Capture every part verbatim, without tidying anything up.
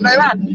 Thailand.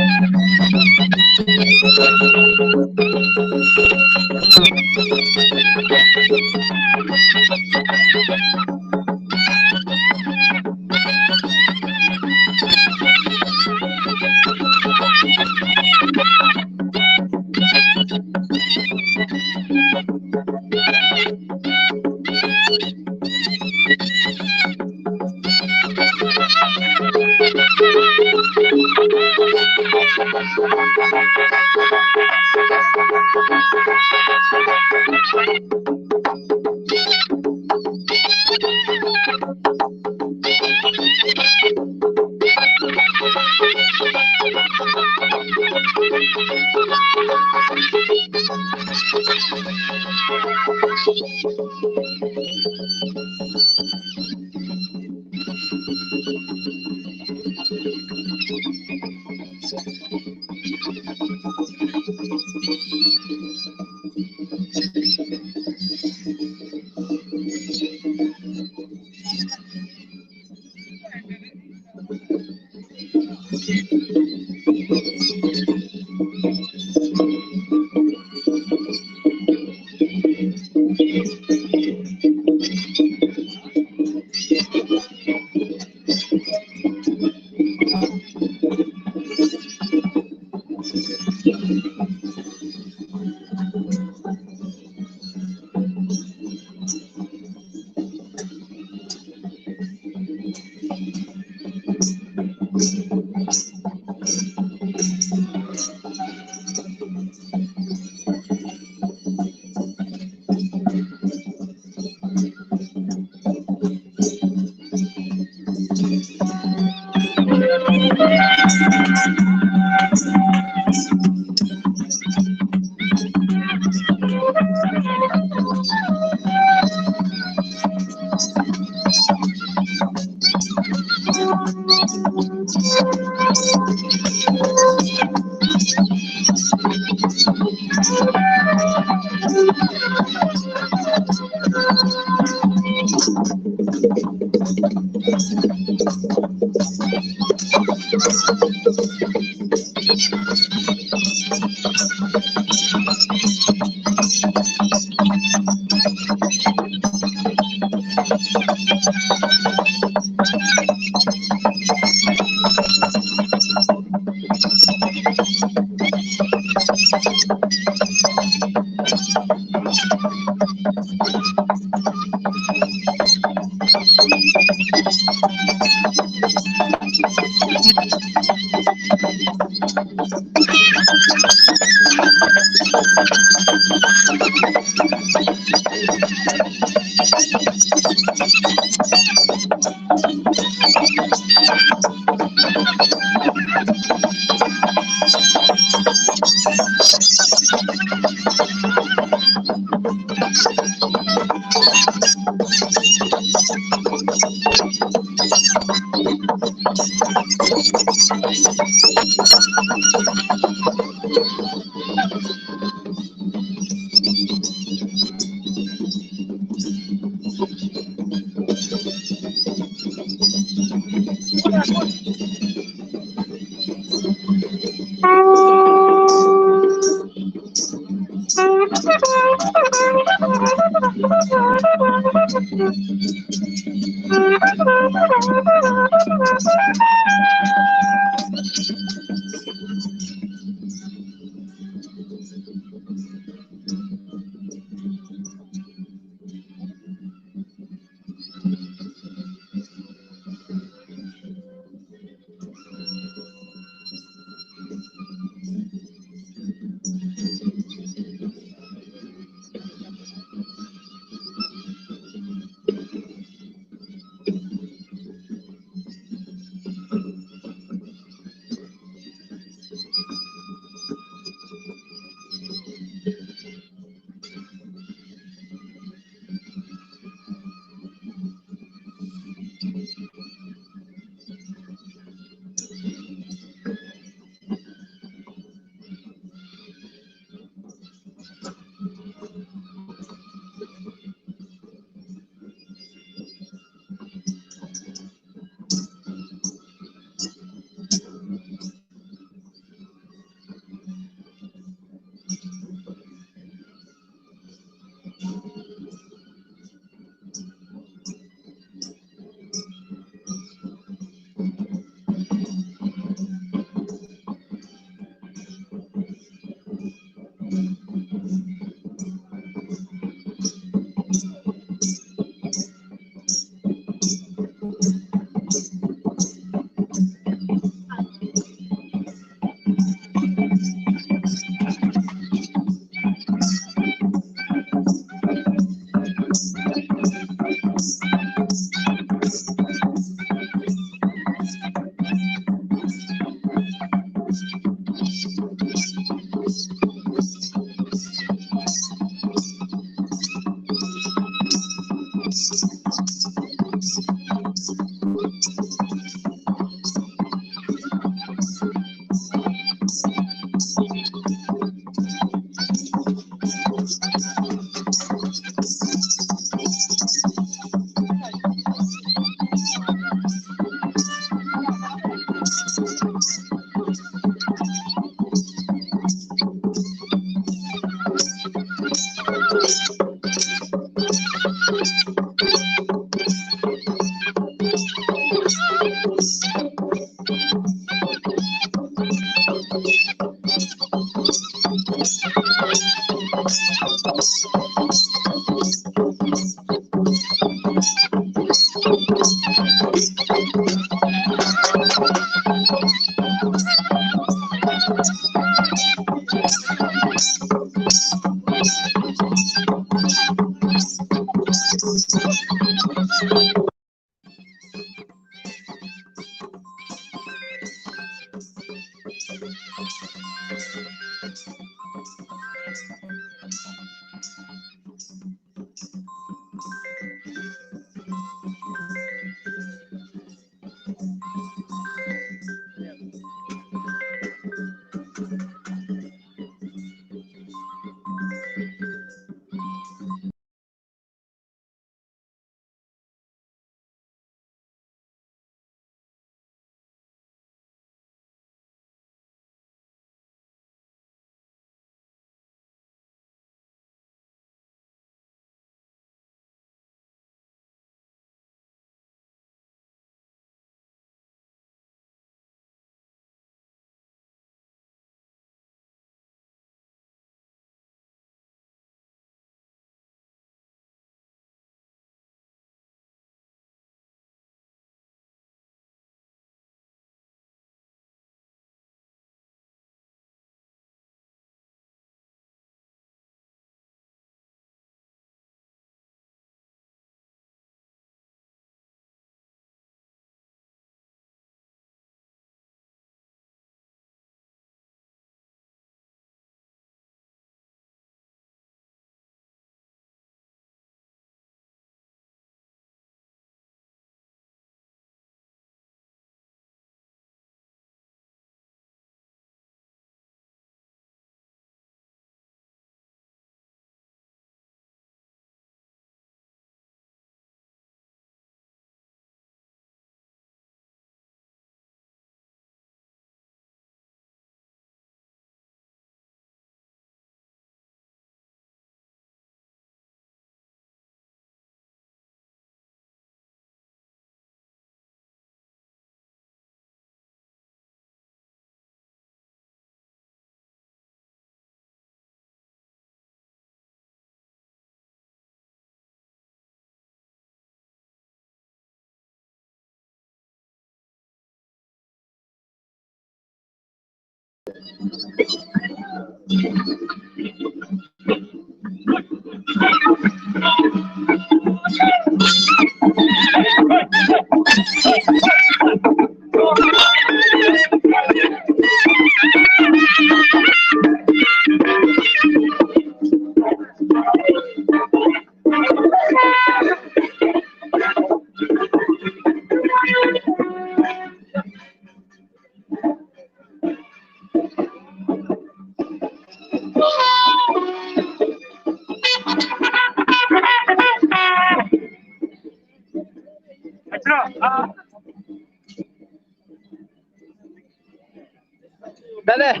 Dale.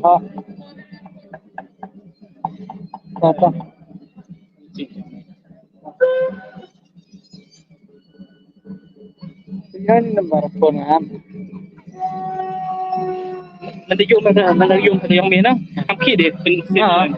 Ha. Apa? Yan number phone nga. Nanti yung, nanti yung, nanti yung mina. Ang kidi. Ha.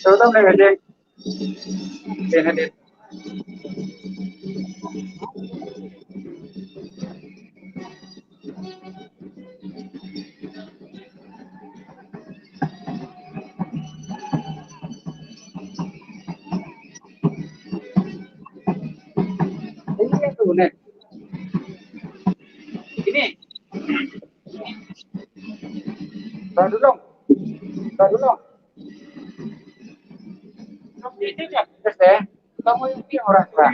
Sawdong ne gaje. Te hadit. Ini tu ne. Ini. Tahan dulu. Tahan dulu. Ini dia. Terus deh. Kamu ini orang tua.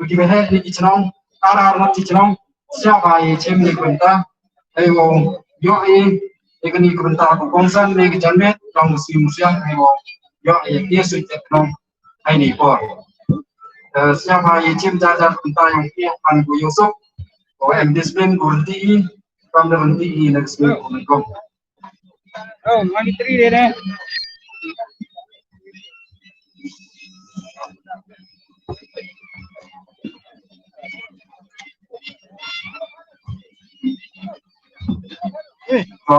Ki waheh ni ki chnong, ar ar ngut ki chnong, sngewbha ïa chim ïa ka bynta, ai u ïoh ïa kane ka bynta ka kongsan ne ka janmiet, long ka sui musia, ai u ïoh ïa ki sui tet nong, ai ni por. Eh, sngewbha ïa chim jar jar bynta ïa ki, pan ku ïoh suk, u em discipline, ku rynti i, kam da rynti i, na ka sui ku kong. Oh, mami tri de ne. Ko,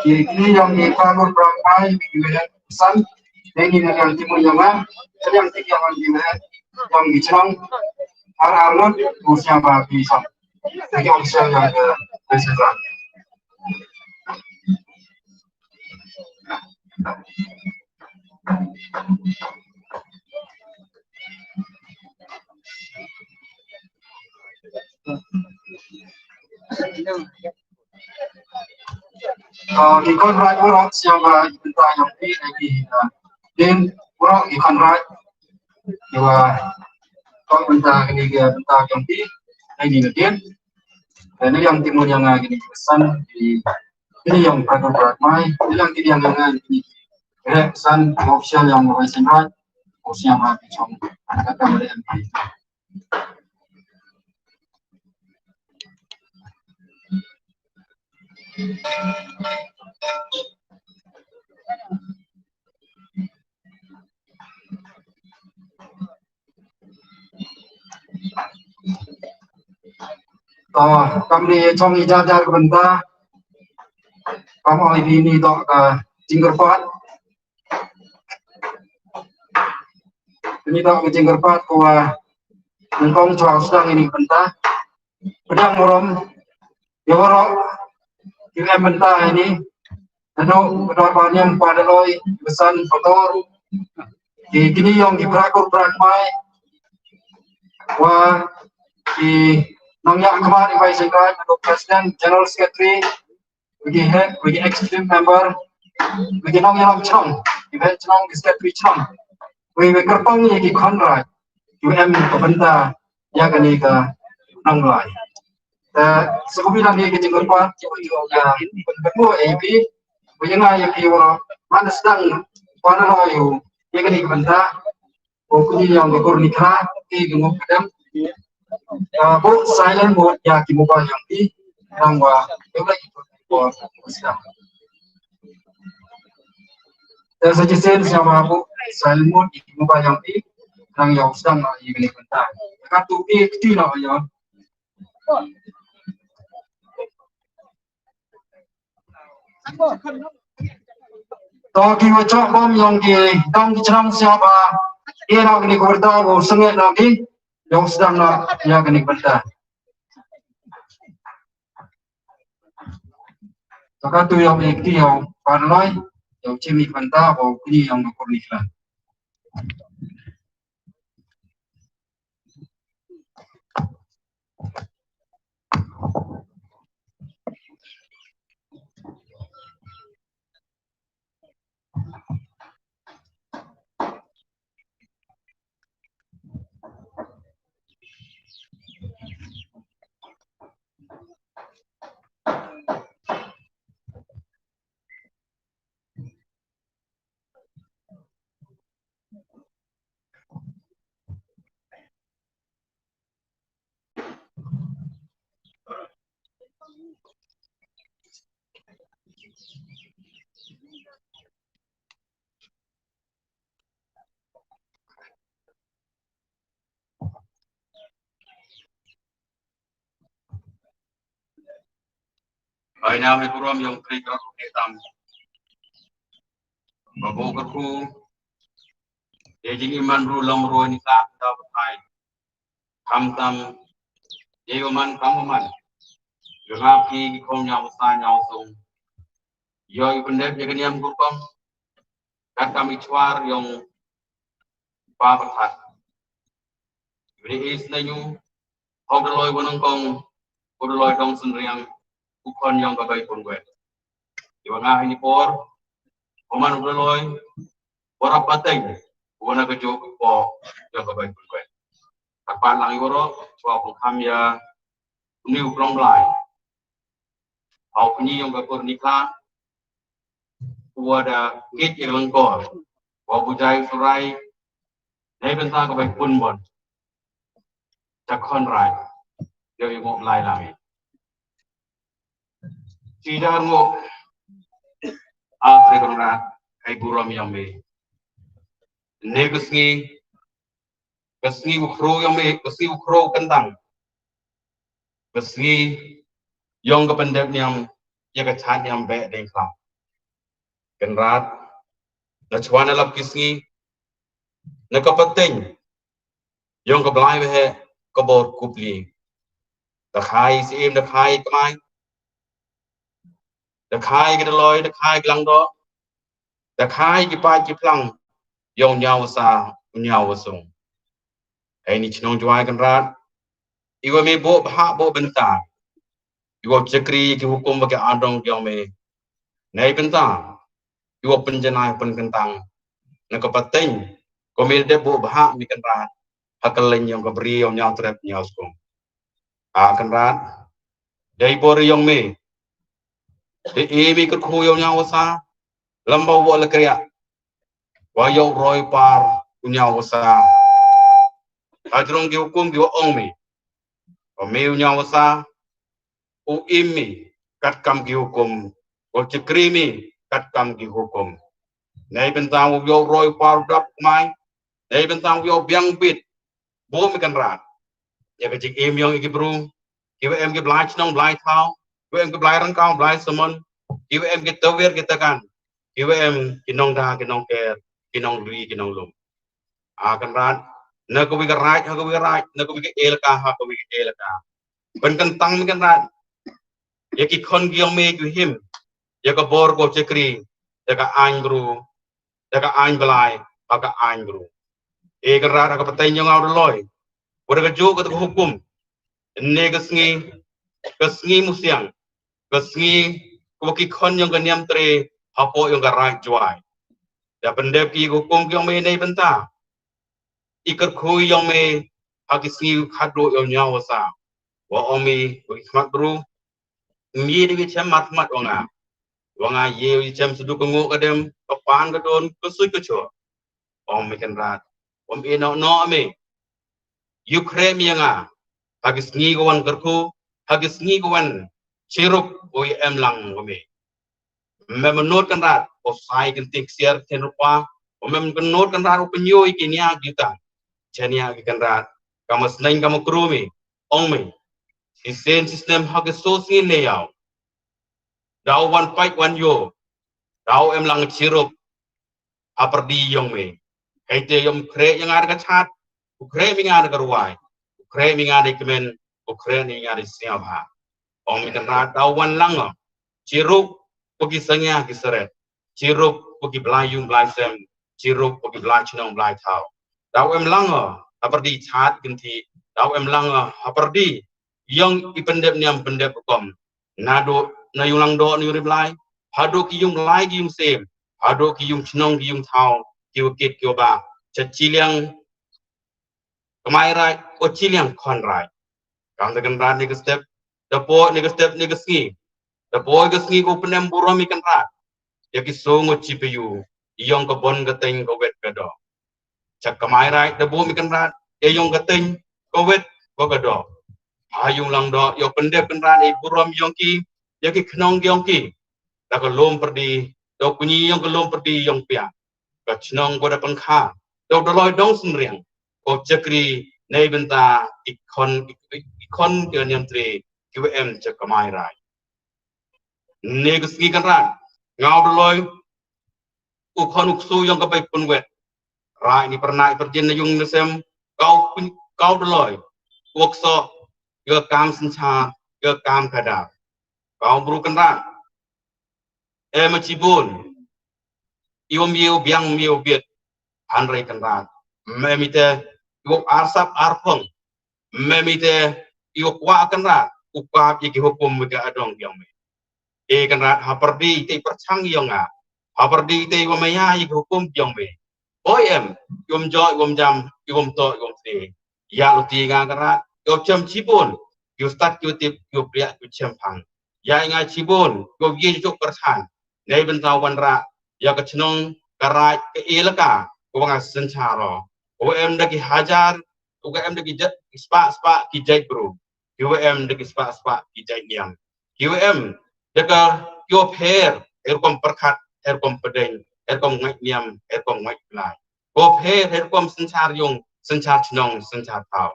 ki, ki ïong ki pa ko prang pai, ki weh san, ne ni na yang ki mo yang la, yang ti yang ki weh, yang ki chnong, ar ar ngut, u sngewbha phi san. Thank you, Mister Yang, uh, President. Uh, ki khun raid baroh sha ba ki bynta jong ki, eh, ki, uh, din baroh ki khun raid. Ki ba khun bynta kine ki bynta jong ki, eh, ni nadien. Eh, ni yang ki mun yang, uh, kine ki san ki, kine yang ka tu rat mai, ni yang ki yang yang, uh, kine ki rep san official yang ba sendrai. Official ba ki chong kata male M P. To, kam dei chong ïa jar jar ka bynta. Kam oi bini to ka jingkyrpad. Kane ka jingkyrpad ko wa nyngkong chwa sdang ïa kane ka bynta. Pdiang burom ïa waroh kiba em bynta ïa kane. Naduh ka dorbar niam, pa Daloi, ba san, pa Tor, ki kñi yong ki para kur para kmai, wa ki nongïalam khmat, ki vice president, general secretary, ki head, ki executive member, ki nongïalam chnong, ki head chnong, ki secretary chnong, ki kyrpang ïa ki khun raid, ki em ka bynta ïa kane ka nonglait. Te sngewbha ïa ki jingkyrpad, ki ïa ki pynbynta A P, ki ïa nga ïa ki wa man sdang, wa na lo ïa kane ka bynta. Ko kñi yong ka Kur Nikla, ki ki ngop ka dem. Ah, bo silent mode ïa ki mobile yong ki. Nang wa, ïa ki ko ko sdang. Te sa chisien sa wa bo silent mode ïa ki mobile yong ki. Nang ïa sdang ïa kane ka bynta. Ka tu ki kti na ïa. To ki wa chok bom yong ki dang ki chnong sia ba. Ïa na kane ka bynta wa sngewbha na ki yong sdang na ïa kane ka bynta. To ka tu yong ki yong parloi yong chimi ka bynta wa kñi yong ka Kur Nikla. Ai na me kurom yong kri kri tam. Ba bo ka ku. Ye jing iman ru long ru ni ka ta ba kai. Kham tam, ye u man kham u man. Ïa nga ki ki khong ñiaw sa ñiaw sung. Ïoh i pyndep ïa ka niam kur kong. Kat kam i chwar yong pa pyrthat. Ri is na ñu, hok da loi wa nang kong, u da loi dong syn riang, u khon yong ka bai pun wet. Ïa nga hi ni por, u man u da loi, wa rap pateng, wa na ka juk po, yong ka bai pun wet. Ka pa lang ïa waroh, chwa pun kham ïa, u ni u plong blai. Hau kñi yong ka Kur Nikla, wa da ngit ïa ka lyngkor, wa bu jai surai, nei bynta ka bai pun bon. Cha khon rai, ïa ïa ngok lai lang. Chi da ngok, a tre kong ra, ai burom yong me. Ne ka sngi, ka sngi u khro yong me, ka sngi u khro kyntang. Ka sngi yong ka pyndep niam, ïa ka chan niam beh deng klam. Kynrad, na chwa na lap ki sngi, na ka pateng, yong ka blai waheh, ka bor kupli. Da kha ïa ki syiem, da kha ïa ki kmai, da kha ïa ki dolloi, da kha ïa ki langdoh, da kha ïa ki paid ki phlang ïa u Ñiawasa, u Ñiawasung. Hei ni chnong Jwai Kynrad, iwa me buh bhah buh bynta, iwa shakri ïa ki hukum bad ki adong ïong me. Nei bynta iwa pynjanai pynkyntang na ka pateng ko me dep buh bhah mi Kynrad ha ka leng ïong ka bri ïong Ñiaw Trep Ñiaw Skong. A Kynrad, dei bor ïong me, dei i mi kyrkhu ïong Ñiawasa, lamba wa la kriak wa ïong roi par u Ñiawasa. Hajrong ki hukum ki wa ong me, wa me u Ñiawasa u im mi kat kam ki hukum, u shakri mi kat kam ki hukum. Nei bynta u ïong roi par u dap kmai, nei bynta u ïong biang bit, buh mi Kynrad ïa ka jingim ïong ïa ki bru, ki wa em ki blai chnong blai thaw, ki wa em ki blai rangkaw blai samon, ki wa em ki tawir ki takan, ki wa em ki nongda ki nongker, ki nongri ki nonglum. A Kynrad, na ka wi ka raij ha ka wi ka raij, na ka wi ka elaka ha ka wi ka elaka, pynkyntang mi Kynrad ïa ki khon ki ïong me ki him, ïa ka bor ko shakri, ïa ka aiñ bru, ïa ka aiñ blai, ïa ka aiñ bru. E Kynrad, ha ka pateng ïong nga u dolloi, wa da ka juk ka hukum, ne ka sngi, ka sngi musiang, ka sngi ko wa ki khon ïong ka niam tre hapoh ïong ka raij Jwai, da pyndep ki hukum ki ïong me. Nei bynta i kyrkhu ïong me ha ki sngi khadduh ïong Ñiawasa, wa ong me wa ki khmat bru, me dei wi chem mat khmat wa nga, wa nga ïe wi chem sudu ka nguh ka dem, ka pan ka don, ka suit ka chor. Ong mi Kynrad, ym i noh noh me, ïu khreh mi ïa nga ha ki sngi ka wan kyrkhu, ha ki sngi ka wan chirup, u ïa em lang wa me. Mem nud Kynrad u sai kynti ksiar ktien rupa, mem nud Kynrad u pynïoh ïa ki nia ki ta. Chania ki Kynrad, kama sneng kama kru mi, ong mi, shisien shisnem ha ki so sngi ne ïaw, daw wan pait wan ïoh, daw em lang chirup ha pyrdi ïong me. Hei te ym khreh ïa nga da ka chat, u khreh mi nga da ka rwai, u khreh mi nga da kmen, u khreh mi nga da sngewbha. Ong mi Kynrad, daw wan lang chirup wa ki sangya ki saret, chirup wa ki blai yung blai sem, chirup wa ki blai chnong blai thaw. Daw em lang ha pyrdi chat kynti, daw em lang ha pyrdi ïong i pyndep niam pyndep rukom. Naduh na yung langdoh na yung riblai, haduh ki yung blai ki yung sem, haduh ki yung chnong ki yung thaw, ki wa kit ki wa bah, cha chiliang kmai raij, o chiliang khon raij. Kam da Kynrad ni ka step, da poi ni ka step ni ka sngi, da poi ka sngi ko pynem burom i Kynrad ïa ki song o chi pe yu ïong ka bon ka teng ka wet ka doh. Cha kmai raij da buh mi Kynrad ïa ïong ka teng ka wet ka ka doh. Ha yung langdoh ïong pyndep Kynrad ïa burom ïong ki, ïa ki khnong ïong ki, da ka lum pyrdi, da kñi ïong ka lum pyrdi ïong pia, ka chnong ko da pangkha, da dolloi dong synriang, ko chakri, nei bynta i khon, i khon ki niam tre ki wa em cha kmai raij. Ni ka sngi Kynrad, nga u dolloi u khon u ksu ïong ka bai pun wet. Raij ni pyrnai pyrjin na yung na sem, ka u, ka u dolloi u kso ïa ka kam synshar, ïa ka kam khadar. Ka u bru Kynrad, em a chibun, i wam ïa u biang ïa u biet, hanrei Kynrad, mem ite i wa arsap arphong, mem ite i wa kwah Kynrad u kap ïa ki hukum wi ka adong ïong me. E Kynrad, ha pyrdi ite i pyrchang ïong nga, ha pyrdi ite i wa maya ïa ki hukum ïong me. Oi em, i wam joh i wam jam, i wam toh i wam tre. Ïa luti nga Kynrad, i wa chem chibun, i wa stad i wa tip, i wa priak i wa chem phang. Ïa nga chibun, i wa ïe juk pyrchan. Nei bynta wanrah ïa ka chnong ka raij ka elaka ka wa nga synshar ro, ka wa em da ki hajar, ka wa em da ki jait, spah spah ki jait bru, ki wa em da ki spah spah ki jait niam, ki wa em da ka, ki wa pher, hei rukom pyrkhat, hei rukom pdeng, hei rukom ngait niam, hei rukom ngait blai, ki wa pher hei rukom synshar yung, synshar chnong, synshar thaw.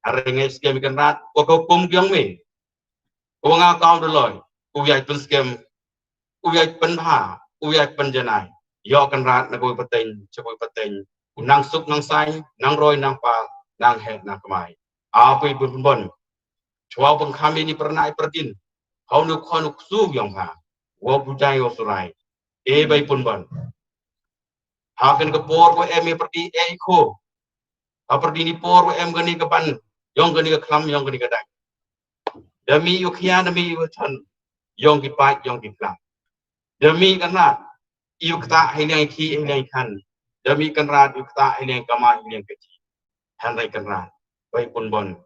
Hynrei ngi skhem Kynrad, wa ka hukum ïong me, wa nga ka u dolloi, u ïai pynskhem, u ïai pynbha, u ïai pynjanai. Ïoh Kynrad na ka wi pateng cha ka wi pateng, u nang suk nang saiñ, nang roi nang par, nang heh nang kmai. A pui bun bun. Chwa pynkham ini pyrna i pyrdin. Hau nu khon u ksu yong ha. Wa bujai wa surai. E bai pun bon. Ha kan ka por ko em i pyrdi e ko. Ha pyrdi ni por ko em kani ka ban. Yong kani ka khlam yong kani ka dai. Dami yu khia dami yu chan. Yong ki pait yong ki khlam. Dami kan rat. Yu kta hai liang ki hai liang kan. Dami kan rat yu kta hai liang kama hai liang kaji. Han rai kan rat. Bai pun bon.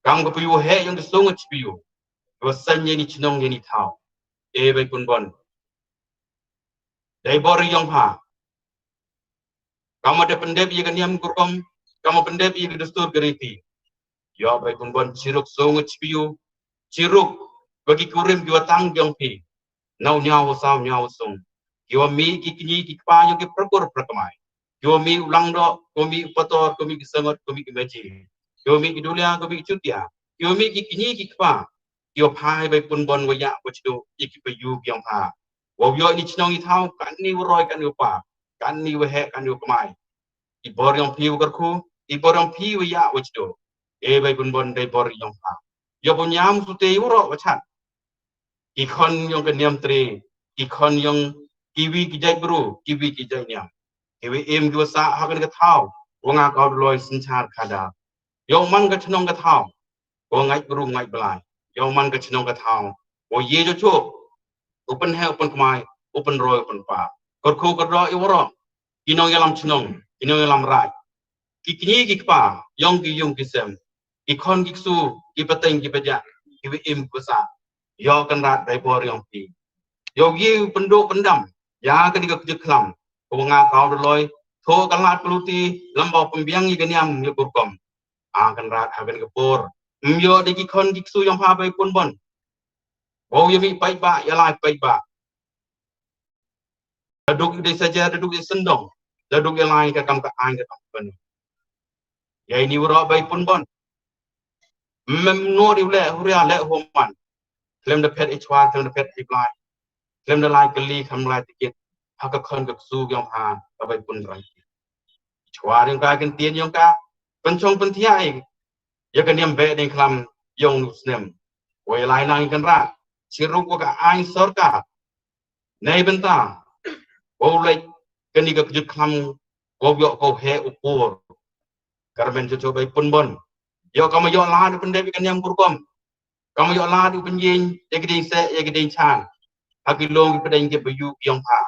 Kam ka piu he yong ki sung chi piu. Wa san ye ni chnong ye ni thau. E bai pun bon. Dai bor yong ha. Kam da pendep ye ka niam kurkom. Kam pendep ye ka dustur ka riti. Yo bai pun bon chiruk sung chi piu. Chiruk bagi kurim ki watang yong pi. Nau nyau saw nyau sung. Ki wa mi ki kini ki kpa yong ki prakur prakamai. Ki wa mi ulang do, ki wa mi upator, ki wa mi ki sangot, ki wa mi ki meji. Ki wa mi ki dulia, ki wa mi chutia. Ki wa mi ki kini ki kpa. Ki wa phai bai pun bon wa ya wa chidu, i ki pa yu ki yong ha. Wa yo ni chnong i thau, kan ni wa roi, kan ni wa pa, kan ni wa he, kan ni wa kamai. I bor yong pi wa karku, i bor yong pi wa ya wa chidu. E bai pun bon dai bor yong ha. Yo pun yam su te wa ro wa chat. Ki khon yong ka niam tri, ki khon yong ki wi ki jai bru, ki wi ki jai niam. Ki wi im ki wa sa ha kan ka thau, wa nga kau loi sinchar kada. Yong man ka chnong ka thau, wa ngai bru ngai blai. Yong man ka chnong ka thau, wa ye jo cho, open he open kmai, open roi open pa. Kor khu kor ro i wa ro, ki nong yalam chnong, ki nong yalam rai. Ki kini ki kpa, yong ki yung ki sem. Ki khon ki ksu, ki pateng ki pajak, ki wi im ku sa. Yo kan rat dai bor yong pi. Yo ye pendu pendam, ya ka di ka kjek klam. Ko nga kau de loi, tho ka lat peluti, lambau pembiang ye ka niam ye kurkom. A kan rat ha kan ka por. Myo de ki khon ki ksu yong ha bai pun bon. Bau ye mi pai ba, ya lai pai ba. Da duk de saja, da duk de sendong. Da duk ye lai ka kam ka ai ka kam pen. Ya ini wa ro bai pun bon. Mem no di le huria le homan. Klem da pet i chwa, klem da pet i blai. Klem da lai kali, klem lai tikit. Ha ka khon ka ksu yong ha, ka bai pun rai. Chwa yong ka kan tien yong ka. Penchong pentiai. Ya ka niam be ding klam yong nu snem. Wai lai nang kan rat. Chiruk wa ka ai sorkar. Nei benta. Wa u lek kani ka kjut kham. Wa u yok kau he u por. Karmen cho cho bai pun bon. Yok kama yok la du pendep ka niam kurkom. Kama yok la du penjing. Ya ki ding se, ya ki ding chan. Ha ki long ki pedeng ki bayu yong ha.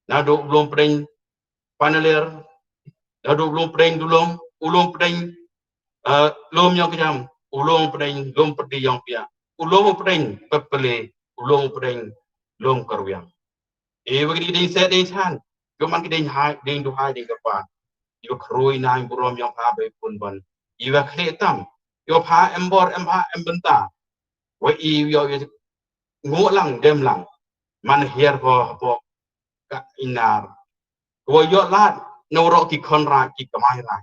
Na du long pedeng Panaler, da du u lum pdeng du lum, u lum pdeng, eh, lum yong kjam, u lum pdeng lum pdi yong pia, u lum pdeng pepele, u lum pdeng lum karwiang. E wa ki ding se ding chan, yo man ki ding hai, ding du hai, ding kapa. Yo khrui nang burom yong pha bai pun ban. Yo khle tam, yo pha em bor, em pha em benta. Wa i yo yo ngu lang dem lang. Man hiar ho hapo ka inar. Ko yo lad na wro ki khon ra ki kamai ra.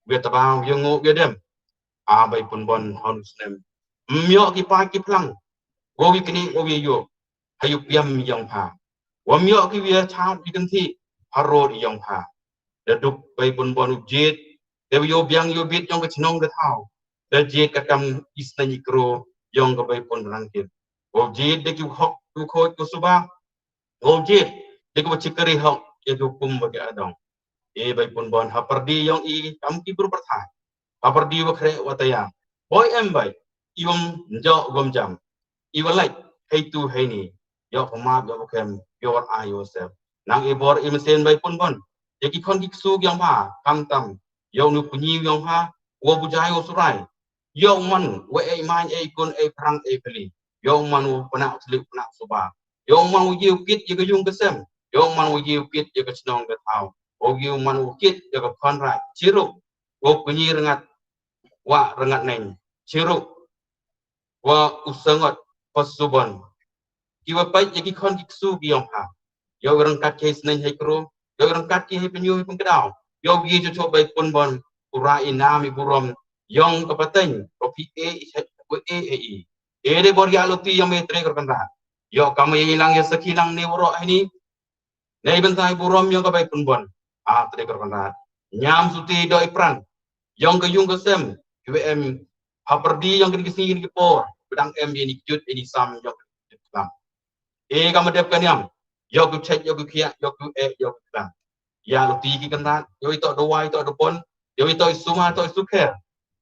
Wi ta ba wi ngu wi dem. A bai pun bon hon snem. Myo ki pa ki plang. Wo wi kini wo wi yo. Hayu piam yong pha. Wa myo ki wi cha wi kan thi. Harod yong pha. Da duk bai pun bon u jit. Da wi yo biang yo bit yong ka chnong ka thau. Da jit ka kam isna ni kro yong ka bai pun rang kit. Wo jit da ki hok ku khoj ku suba. Ngom jit, dei kaba chikari hok, ïa ki hukum ba ki adong. E bai pun bon, ha pyrdi yong i, kam ki bru pyrthai. Ha pyrdi wa khreh wa taya. Boi em bai, i wam njo wam jam. I wa lait, hei tu hei ni. Yok pamap, yok pakem, yok wat ai yourself. Nang i bor i mesin bai pun bon. Ïa ki khon ki ksu ki yong pha, kam tam. Yok nu kunyi yong pha, wa bujai wa surai. Yok man, wa ei man, ei kun, ei prang, ei peli. Yok man, wa pna slik pna suba. Yong man u jiw kit ïa ka yung ka sem. Yong man u jiw kit ïa ka chnong ka thaw. U jiw man u kit ïa ka khon rai. Chiruk. U kunyi rngat. Wa rngat neng. Chiruk. Wa u sangot. Pasubon. Ki wa pait ïa ki khon ki ksu ki yong ha. Yow rangkat ki hai sneng hai kru. Yow rangkat ki hai penyu hai pengkdaw. Yow gi chuchuk bai pun bon. U rai i nam i burom. Yong ka pateng. Ko pi e i hai. Ko e e i. E de bor ïa luti yong me tre kor kan rat. Yo kama ïa lang ïa sakhi lang ne woro ai ni. Nei bentai burom yong ka bai pun bon. A tre kor kan rat. Nyam suti do i pran. Yong ka yung ka sem. Ki we em Ha pyrdi ïong kine ki sngi kine ki por, ba dang em ïa ini ki jut ini sam ïong ki jut klam. E kam dep ka niam, ïong ki chek, ïong ki khiah, ïong ki eh, ïong ki klam. Ïa luti ki kynrad, ïong ito dawai, ito dapon, ïong ito isuma, ito isukher.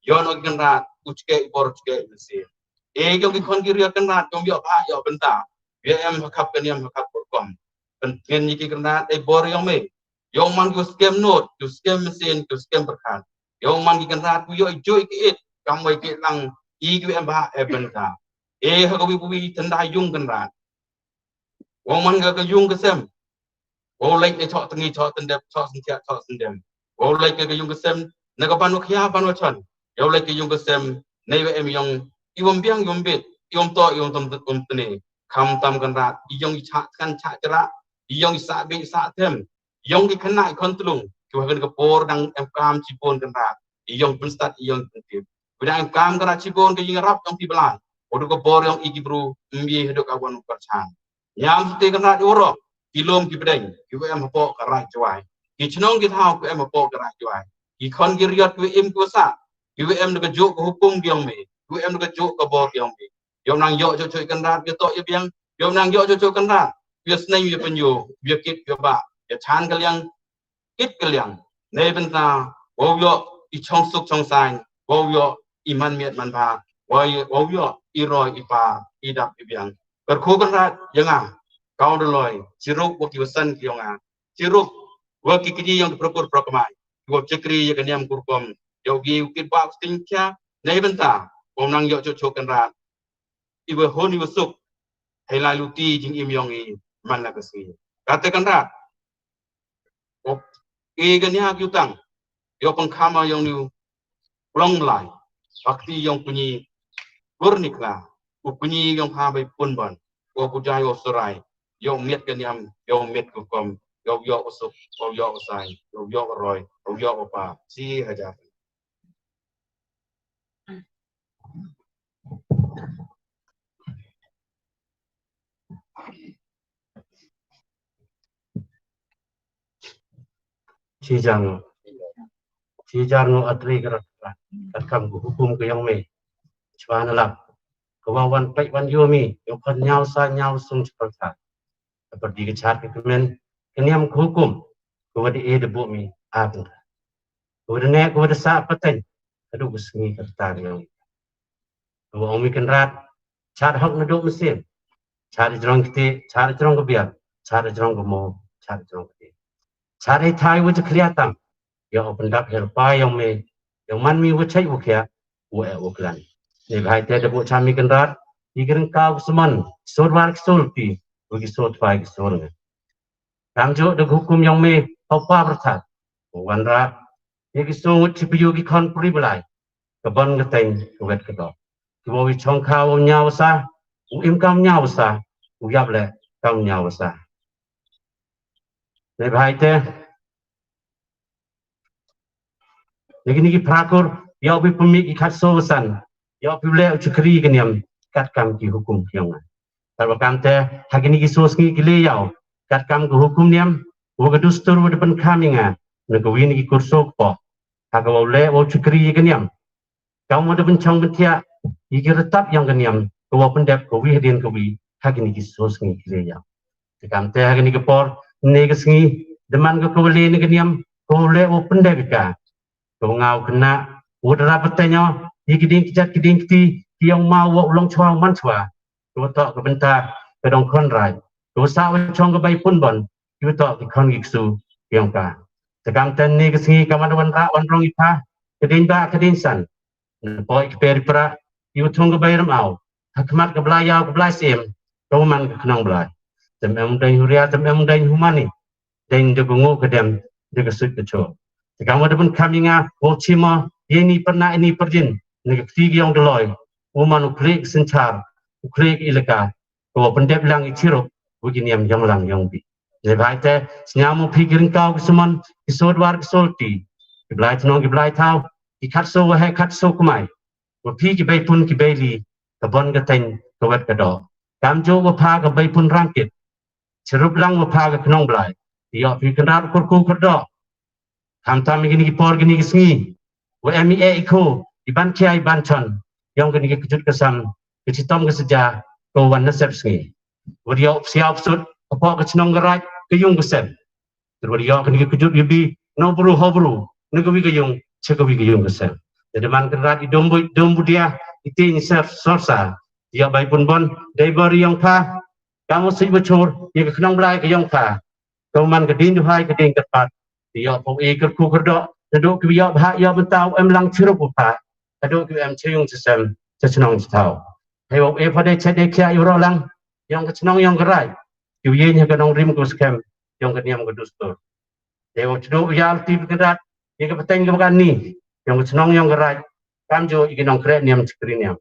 Ïong ki kynrad, u chke i bor, chke i mynsiem. E ïong ki khon ki ria kynrad, ïong ïong ha, ïong bynta. Ïa em ha khap ka niam, ha khap ka rukom. Pyntngen ïa ki kynrad, e bor ïong me. Ïong man ki skem not, ki skem mynsiem, ki skem pyrkhat. Ïong man ki kynrad, ku ïong i joi ki it, kam wai ki lang, i ki em ba e bynta. E ha ka wi wi tynda ïung kynrad. Ïong man ka ka ïung ka sem. Ïong lek ne chok tngi, chok tyndep, chok syntiak, chok syndem. Ïong lek ka ka ïung ka sem, ne ka ban u khia, ban u chan. Ïong lek ka ïung ka sem, ne wa em ïong, i wam biang, i wam bit, i wam to, i wam tam, um tne. Kham tam kynrad, i ïong i chak kan chak chra, i ïong i sa bi, i sa them. Ïong ki khynnah ki khon tlung, ki wa kane ka por dang em kam chibun kynrad, ïong pynstad, ïong pyntip. Ki dang em kam kynrad chibun ka ïing rap ïong phi blai. Wa dei ka bor ïong i ki bru, ym ye haduh ka wan u pyrchan. Ñiam sute kynrad i urok, ki lum ki pdeng, ki wa em hapoh ka Raij Jowai. Ki chnong ki thaw ki wa em hapoh ka Raij Jowai. Ki khon ki riat ki wa im ki wa sah, ki wa em da ka juk ka hukum ïong me, ki wa em da ka juk ka bor ïong me. Ïong nang ïoh juk juk kynrad, ïa toh ïa biang, ïong nang ïoh juk juk kynrad, ïa sneng ïa pynïoh, ïa kit ïa ba, ïa chan ka liang, kit ka liang. Nei bynta, wow ïoh i chong suk chong sain, wow ïoh i man miat man ba, wow ïoh, wow ïoh i roi i pa, i dap i biang. Kyrkhu kynrad, ïa nga, kaw da loi, chiruk wa ki wa san ki ïong nga, chiruk wa ki kini ïong ki prokur prokmai, ki wa chakri ïa ka niam ka rukom, ïa u gi u kit ba u sting kia, nei bynta, wow nang ïoh juk juk kynrad, i wa hun i wa suk, hei lai luti jingim ïong i, man la ka sngi. Kata kynrad, ok, i ka nia ki utang, ïa pang khama ïong niu, plong lai, bakti ïong punyi, kur nikla, u punyi ïong ha bai pun ban, u ku jai u surai, ïong miet ka niam, ïong miet ka kom, ïong ïong u suk, ïong ïong u sai, ïong ïong u roi, ïong ïong u pa, si hajar. Shi jar ngo. Shi jar ngo atri kara kara. Kat kam ka hukum ka ïong me. Chwa na lap. Ka wa wan pek wan ïoh me. Ïong khon ñiaw sa ñiaw sung chwa sa. Ka pyrdi ka chad ka kmen. Ka niam ka hukum. Ka wa da e da buh me. A kynrad. Ka wa da ne ka wa da sa pateng. Ka du ka sngi ka rta ka ïong. Ka wa ong me kynrad. Chad hok na duh mynsiem. Chad jrong kti, chad jrong ka biar, chad jrong ka mo, chad jrong kti. Chad ai thai wa jakhlia tam. Ïa u pyndap her pa ïong me, ïong man me wa chai wa khia, wa e wa klan. Ni bhai te da buh cha me kynrad, i kren ka u sman, sor war ki sol pi, wa ki sol twa ki sol ngan. Kam jo da hukum ïong me, pau pa berthat. Wa wan ra, ïa ki sol ngut chi piu ki khon pri belai. Ka ban ka teng, ka wet ka dok. Ki wa wi chong kha wa ñiaw sa, u im kam ñiaw sa, u yap le kam ñiaw sa. Nei bhai te. Ni ki ni ki prakur, ïa u bi pumi ki khat so san, ïa u bi le u chukri ki niam, kat kam ki hukum ki ïong. Tar ba kam te, ha ki ni ki so sngi ki le ïa u, kat kam ki hukum niam, wa ka dustur wa da ban kam ïa nga, na ka wi ni ki kurso ko, ha ka wa u le wa u chukri ki niam. Kam wa da ban chong ban thiah, ïa ki rtap ïong ka niam, ka wa pyndep ka wi hadien ka wi, ha ki ni ki so sngi ki le ïa. Te kam te ha ki ni ki por, ne ka sngi, da man ka ka wa le ne ka niam, ka wa le wa pyndep ïa ka. Ka wa nga u khynnah, wa da rap pateng ïa, ïa ki ding ki jat ki ding kti, ki ïong ma wa u long chwa u man chwa. Ka wa toh ka bynta, ka dong khon rai. Ka wa sa wa chong ka bai pun bon, ki wa toh ki khon ki ksu, ki ïong ka. Te kam te ne ka sngi, ka man wan ra, wan rong i pa, ka ding ba, ka ding san. Poi ki peri pra, i wa thung ka bai ram au. Ha khmat ka blai ïaw ka blai sim, ka wa man ka khnong blai. Tem em deng huria, tem em deng humani. Deng de ka ngo ka dem, de ka sut ka cho. Te kam wa da ban kam ïa nga, wa u chima, ïa ni perna, ïa ni perjin. Ni ka kti ki ïong de loi. U man u klik synchar, u klik ilaka. Ka wa pyndep lang i chiruk, wa ki niam ïong lang ïong bi. Ni bhai te, sñiaw mo phi ki ringkaw ki suman, ki sodwar ki solti. Ki blai tnong ki blai thaw, ki khat so wa he khat so kumai. Wa phi ki bai pun ki bai li, ka bon ka teng, ka wet ka do. Kam jo wa pha ka bai pun rangkit. Chirup lang wa pha ka khnong blai. Ïa phi kynrad kur ku kur do. Kham tam ki ni ki por ki ni ki sngi. Wa em i e i ko, i ban kia i ban chon. ïong kane ka kjut ka sem, ka chitom ka sija, ka wan na sepsngi. Wat ïoh psiaw psut hapoh ka chnong ka raid, ka ïung ka sem. Te wat ïoh kane ka kjut ka bi na u bru ha u bru, na ka wi ka ïung sha ka wi ka ïung ka sem. Te da man Kynrad i dum buit dum budia, i tieng i ser sorsa. Ïoh bai pun bon dei bor ïong pha, kam u sih bachur ïa ka khnong Blai ka ïong pha. Ka man ka ding duhai ka ding kyrpad. Te ïoh pha u e kyrkhu kyrdoh, te duh ki ïoh bha ïoh bynta u em lang chirup u pha. Te duh ki em chayung cha sem cha chnong cha thaw. Hei wa u e pha dei chet dei khia ïoh roh lang ïong ka chnong ïong ka raid. Ki u ïeng ha ka nongrim ka skhem ïong ka niam ka dustur. Te wa u chduh u ïa lti ba Kynrad ïa ka pateng ka ba kan ni ïong ka chnong ïong ka raid. Kam ju ïa ki nongkreh niam chakri niam.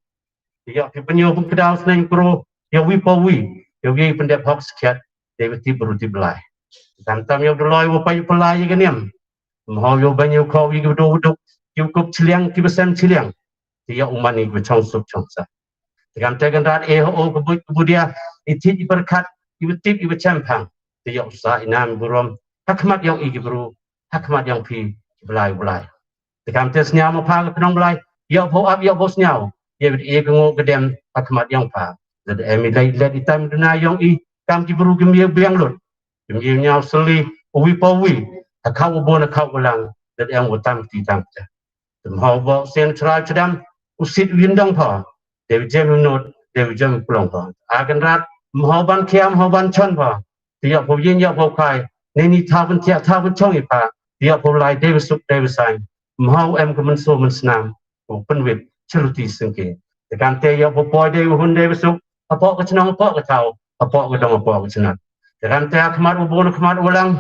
Te ïoh ki pynïoh pynkdaw sneng kro ïa wi pa wi, ïa wi pyndep hok skhiat. Te wa ti bru ti blai. Tam tam ïoh duloi wa pa ïoh pynlai ïa ka niam. Mhaw ïoh ban ïoh khaw ïa ki ba duk duk, ki ba kup chiliang ki ba sem chiliang. Te ïoh u man ïa ki ba chong suk chong sa. Te kam te Kynrad e ho o ka buit ka budia, i thit i pyrkhat, i ba tip i ba chem phang. Te ïoh u sa i nam i burom ha khmat ïong i ki bru, ha khmat ïong phi ki blai u blai. Te kam te sñiaw ma pha ka khnong Blai, ïoh pha u ap ïoh pha u sñiaw. Ïa bit e ka ngooh ka dem ha khmat ïong pha. Lada em i leit leit i tam duna ïong i kam ki bru kim ïa biang lut. Kim ïa ñiaw sylli u wi pa u wi, ha khaw u bun ha khaw u lang. Lada em u tam ti tam te. Te mhaw ba u sien chrai chadam, u sit u yindong pha. Te u jem u not, te u jem u klong pha. A Kynrad, mhaw ban khiam, mhaw ban chon pha. Te ïoh pha u yin ïoh pha u khai. Nei ni thaw ban thiah thaw ban chong i pha. Te ïoh pha u lai dei u suk dei u sain. Mhaw em ka mynso mynsnam. U pynwit chiruti singke. Te kam te ïoh pha u poi dei u hun dei u suk. Hapoh ka chnong hapoh ka thaw. Hapoh ka dong hapoh ka chnat. Te kam te ha khmat u bun ha khmat u lang.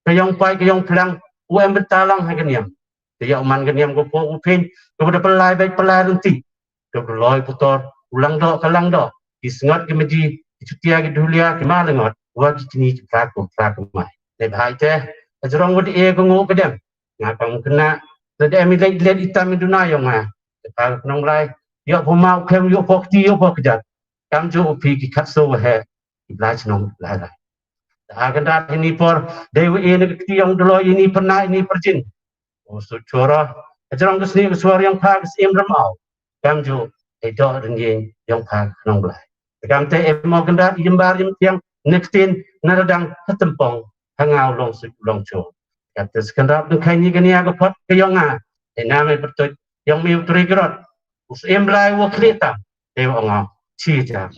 Ka ïong pai ka ïong phlang. U em bynta lang ha ka niam. Te ïa u man ka niam ka pok u phin, ka ba da pynlai beit pynlai rynti. Ka ba da loi putor, u lang doh ka lang doh. Ki sngot ki maji, ki chutia ki dhulia, ki ma langot, wa ki kini ki pra ko pra ko mai. Te bhai te, ka jrong wa da e ka ngooh ka dem. Nga kam kena, da da em i leit leit i tam i duna ïong nga. Te ka nong lai, ïa pho ma u khem, ïa pho kti, ïa pho kjat. Kam ju u phi ki khat so wa he. Ki blai chnong blai lai. Da a Kynrad ini por dei wa ini ka kti ïong dloi ini pyrna ini pyrjin. O su chora. Ka jrong ka sni ka suar ïong pha ka sim ram au. Kam ju ei doh rin ïing ïong pha ka nong blai. Kam te em o Kynrad i jembar ïong tiang ne ktin ne radang ha tempong ha ngau long su long cho. Kam te Kynrad nang khai ni ka nia ka phot ka ïong nga. Ei nam ei pyrtuit ïong mi u tri grot. U sim blai wa khlieh tam. Te wa ngau. Chi jar.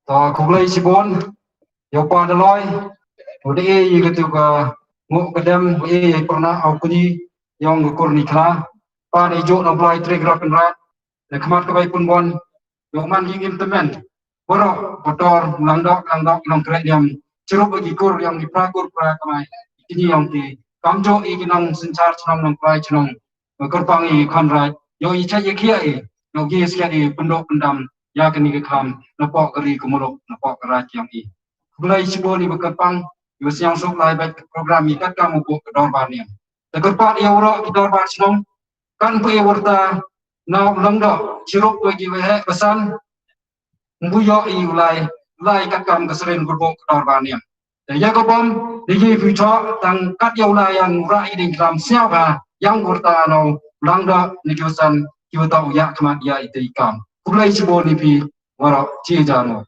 To, khublei shibun ïa u pa Daloi, u dei ïa katu ka nguh ka dem, u dei ïa i pyrna au kuni ïong ka kur ni khla, pa dei jok na Blai Trei Grap Kynrad, na khmat ka bai pun bon, ïa u man ki ngim tymmen, baroh, Bator, Langdoh, Langdoh, Nongkreh Liam, chirup ïa ki kur ïong ki pra kur pra kmai, kini ïong ki, kam jok ïa ki nongsynshar chnong nongkrai chnong, ba kyrpang i khon raij, ïoh i chait i khiah i, ïoh i skhiat i pynduh pyndam ïa kane ka khlam, napoh ka ri ka muluk, napoh ka raij ïong i. Khublei shibun i ba kyrpang, i ba sñiawsuk lai bad ka program i katkam u buh ka dorbar niam. Te kyrpad ïa waroh ki dorbar chnong, kan poi ïa u rta na u Langdoh, chirup wa ki waheh basan, mbu ïoh i u lai, lai katkam ka sren kyrbuh ka dorbar niam. Te ïa ka bom, da ïa phi chok, tang kat ïa u lai ïa u rah i ding klam sñiaw bha, ïa u rta na u Langdoh, na ki basan, ki wa tau ïa khmat ïa i te i kam. Khublei shibun i phi, waroh, chi jar no.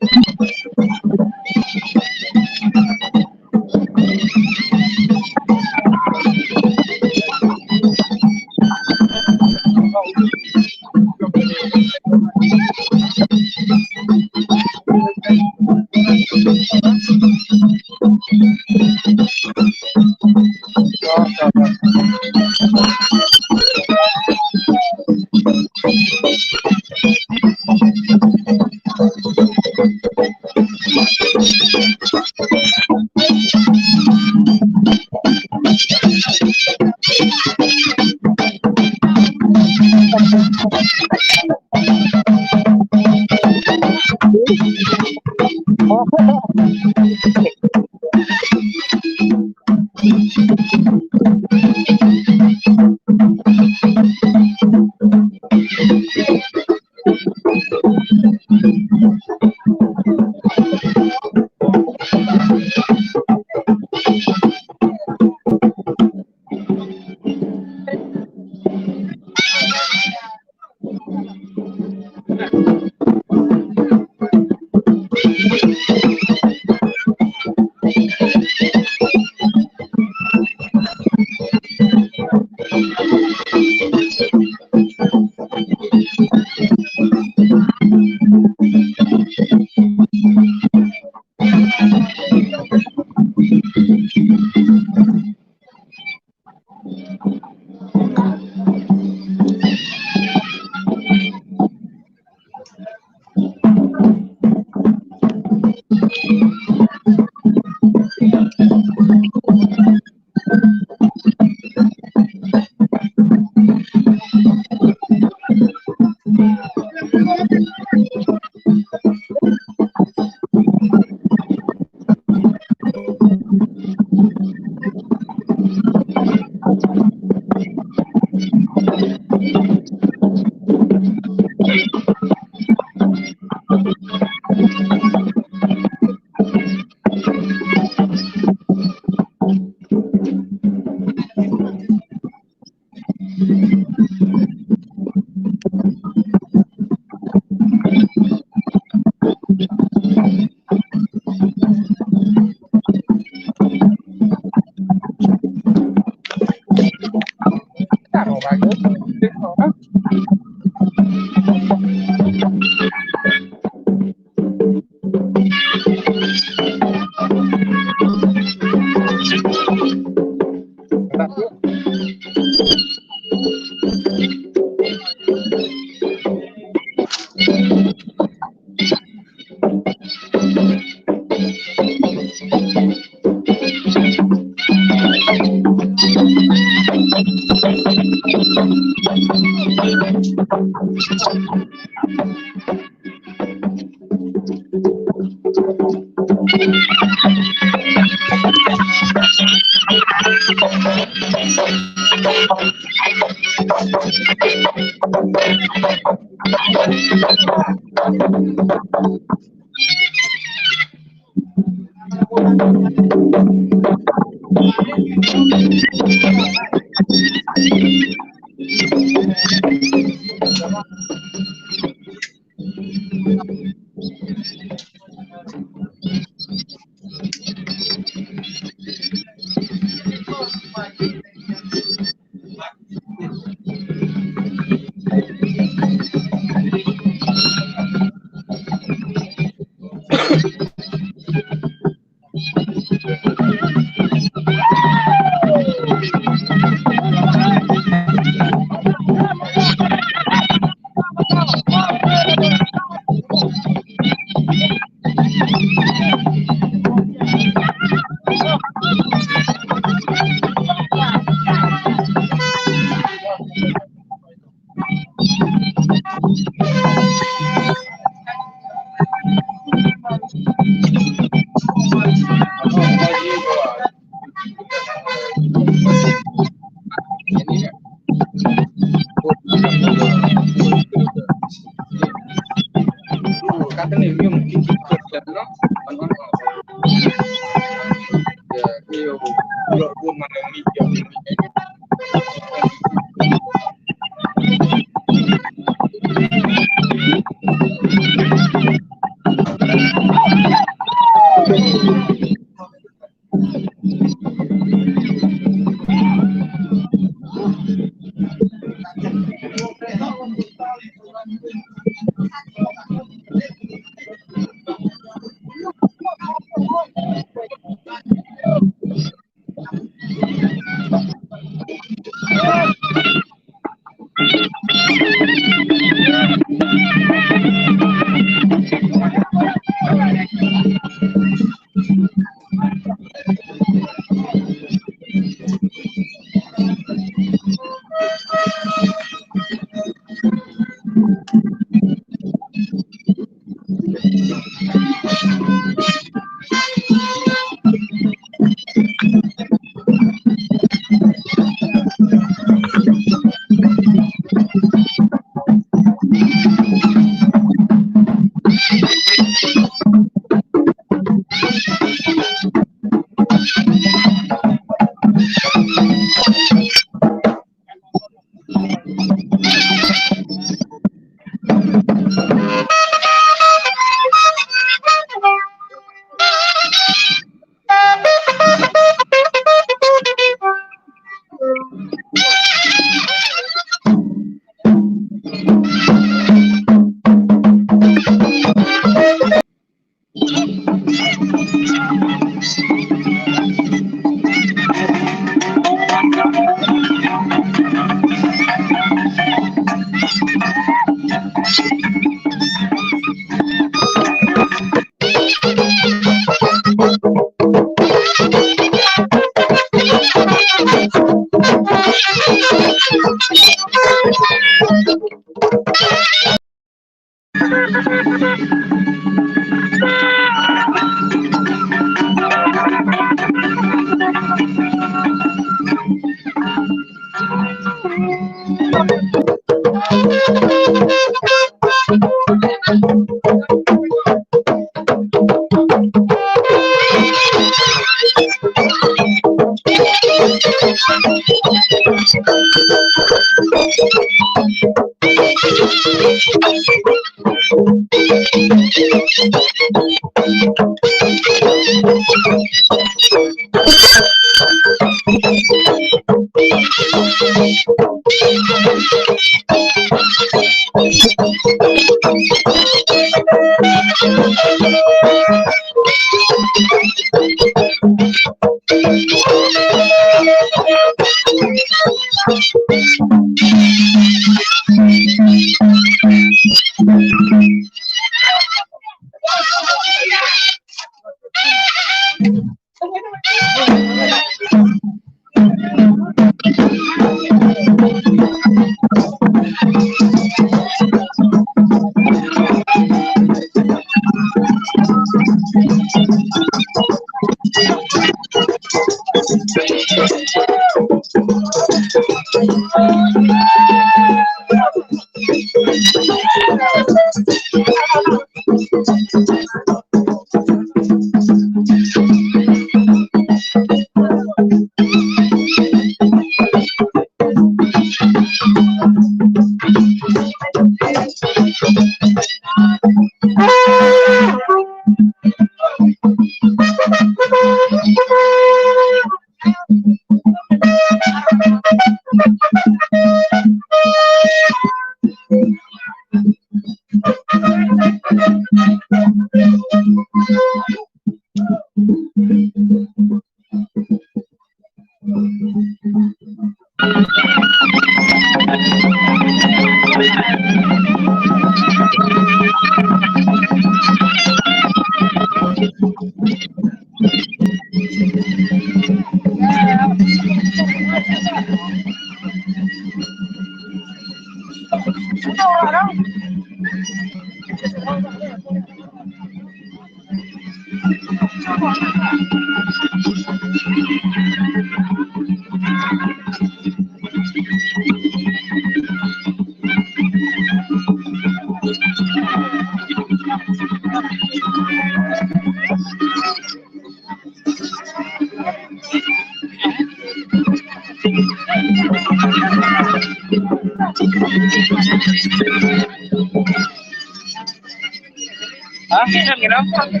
Ha? Ngam, ngam.